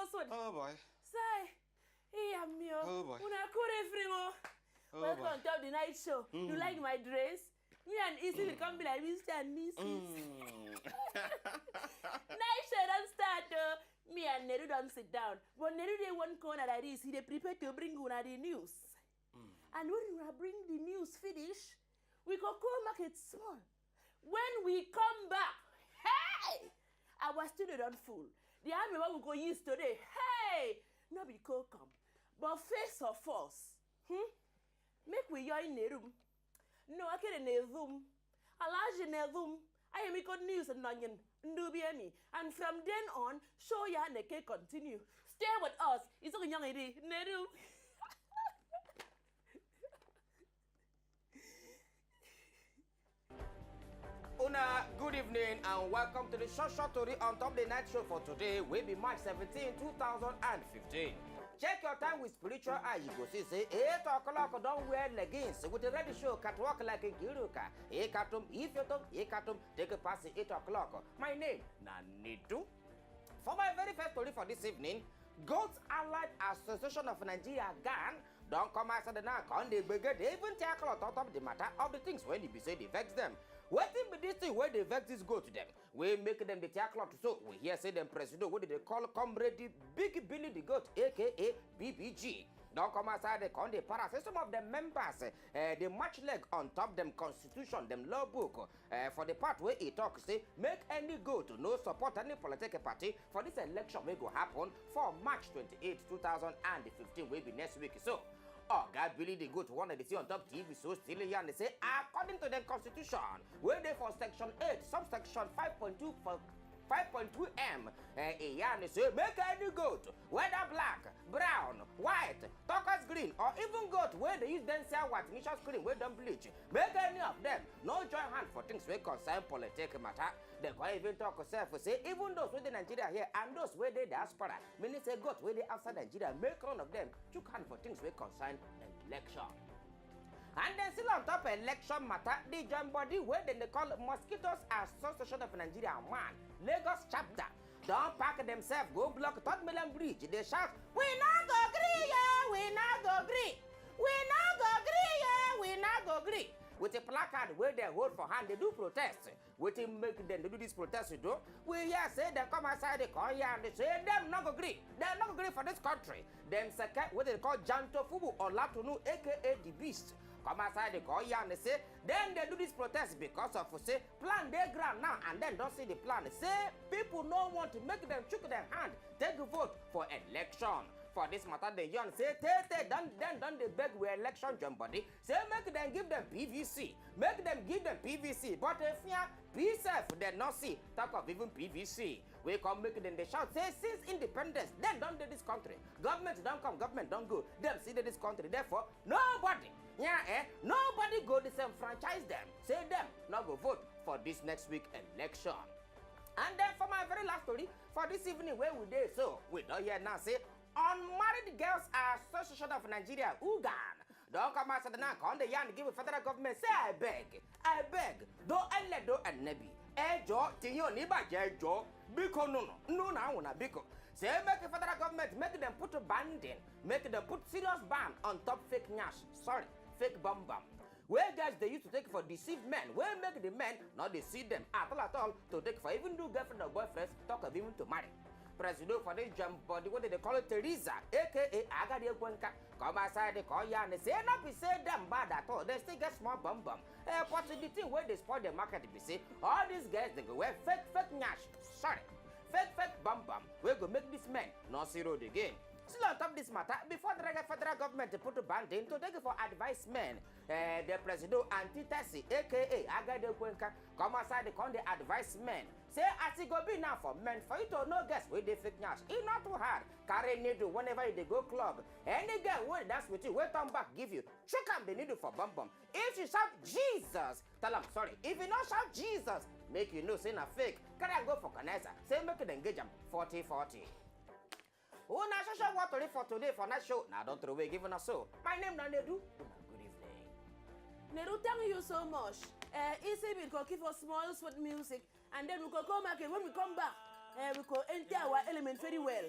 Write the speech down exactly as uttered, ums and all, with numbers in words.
Oswald. Oh boy. Say, hey, I'm here. Oh boy. Una kure frimo. Oh, welcome on top the night show. Mm. You like my dress? Me and Isi will come be like Mister and Missus Mm. Night show don't start though. Me and Neru don't sit down. But Neru dey one corner like this. He dey prepare to bring una the news. Mm. And when una bring the news finish, we go go market small. When we come back, hey! Our studio don't full. The army wey we go use today, hey! No be co come. But face of us, hmm? Make we join the room. No, I can't in the room. Alaji in the room. I am good news and nonyin. Ndubiemi. And from then on, show ya neke continue. Stay with us. It's okay, young lady. Neru. Una, good evening and welcome to the short short tori on top the night show for today. We be March seventeen, two thousand and fifteen. Check your time with spiritual eye, you go see say eight o'clock don wear leggings with a ready show catwalk like a giruka. Ekatum, if you tum, ekatum, take a pass at eight o'clock. My name na Nidu. For my very first story for this evening, Goat Allied Association of Nigeria, gan, don come outside now, come dey gbege, dey even tear cloth on top the matter of the things wey be say dey vex them. Wetin be this thing wey dey vex this goat dem? Wey make them dey tear cloth so? We hear say dem presido wey dey call Comrade Big Billy the Goat, A K A B B G. Don come outside, dey come dey para say some of the members, eh, dey match leg on top dem constitution, dem law book, eh, for the part wey e talk say make any goat no support any political party for this election wey go happen for March twenty-eight, two thousand and fifteen, wey be next week. So, Oga Billy the Goat, one of the thing on top T V so still yarn say according to the constitution, wey dey for section eight, subsection five point two for five point two M, eh, e yarn say make any goat, whether black, brown, white, turquoise green, or even goat wey dey use densia white mission screen wey don bleach, make any of them no join hand for things wey concern politic matter. Dem come even talk sef say even those wey dey Nigeria here and those wey dey diaspora, meaning say goat wey dey outside Nigeria, make none of them chook hand for things wey concern election. And then still on top election matter, the join body wey dem dey call Mosquitoes Association of Nigeria one, Lagos chapter, don pack themselves go block Third Mainland Bridge. Dey shout, "We no go gree, yo, we no go gree. We no go gree, yo, we no go gree." With a placard wey dem hold for hand, dey do protest. Wetin make dem dey do this protest though? We hear say dem come outside, dey come here and dey say dem no go gree. Dem no go gree for this country. Dem seke wey dem call Janto Fubu Olatunu, A K A the Beast, come outside, dey come here and dey say dem dey do this protest because of say plan dey ground now, and dem don see the plan. Say people no want to make dem chook dem hand take vote for election. For this matter, dey yarn say tey tey don, dem don dey beg we election join body. Say make dem give dem P V C, make dem give dem P V C. But if ya P sef dem no see, talk of even P V C. We come make dem dey shout say since independence, dem don dey this country. Government don come, government don go. Dem still dey this country. Therefore, nobody, yeah, eh, nobody go disenfranchise dem. Say dem no go vote for this next week election. And then for my very last story for this evening, where we dey so, we don hear now say Unmarried Girls Association of Nigeria, ugan, don come outside now, come dey yarn give federal government say, "I beg, I beg, do ele do enebi, ẹ jọ̀ọ́, tìyín ò ní bàjẹ́, ẹ jọ̀ọ́, biko nunu, nunu na una biko." Say make the federal government make dem put banding, make dem put serious ban on top fake nyash. Sorry, fake bum bum. Wey girls dey use to take for deceive men, wey make the men no dey see them at all at all to take for even do girlfriend or boyfriend, talk of even to marry. Presido for this join body wey dem dey call Teresa, A K A Agadi Ekwenka, come outside, dey call yarn say no be say dem bad at all, dem still get small bum bum. Eh, but the thing wey dey spoil the market be say all these girls dey go wear fake fake nyash, sorry, fake fake bum bum, wey go make this men no see road again. Still on top this matter, before the federal government put banding to take for advice men, eh, the presido Auntie Tessie, A K A Agadi Ekwenka, come outside, dey come dey advise men. Say as e go be now for men, for you to know girls wey dey fake nyash, e not too hard. Carry needle whenever you dey go club. Any girl wey dance with you, wey turn back give you, chook am the needle for bum bum. If she shout Jesus, tell am sorry. If you no shout Jesus, make you know say na fake. Carry am go for organizer. Say make dem engage am forty forty. Una social work tori for today for night show. Now don't throw away, give una so. My name na Nedu. Una good evening. Nedu, thank you so much. Uh, Easy Beat go give us small sweet music, and then we go come back, and when we come back, uh, we go enter our element very well.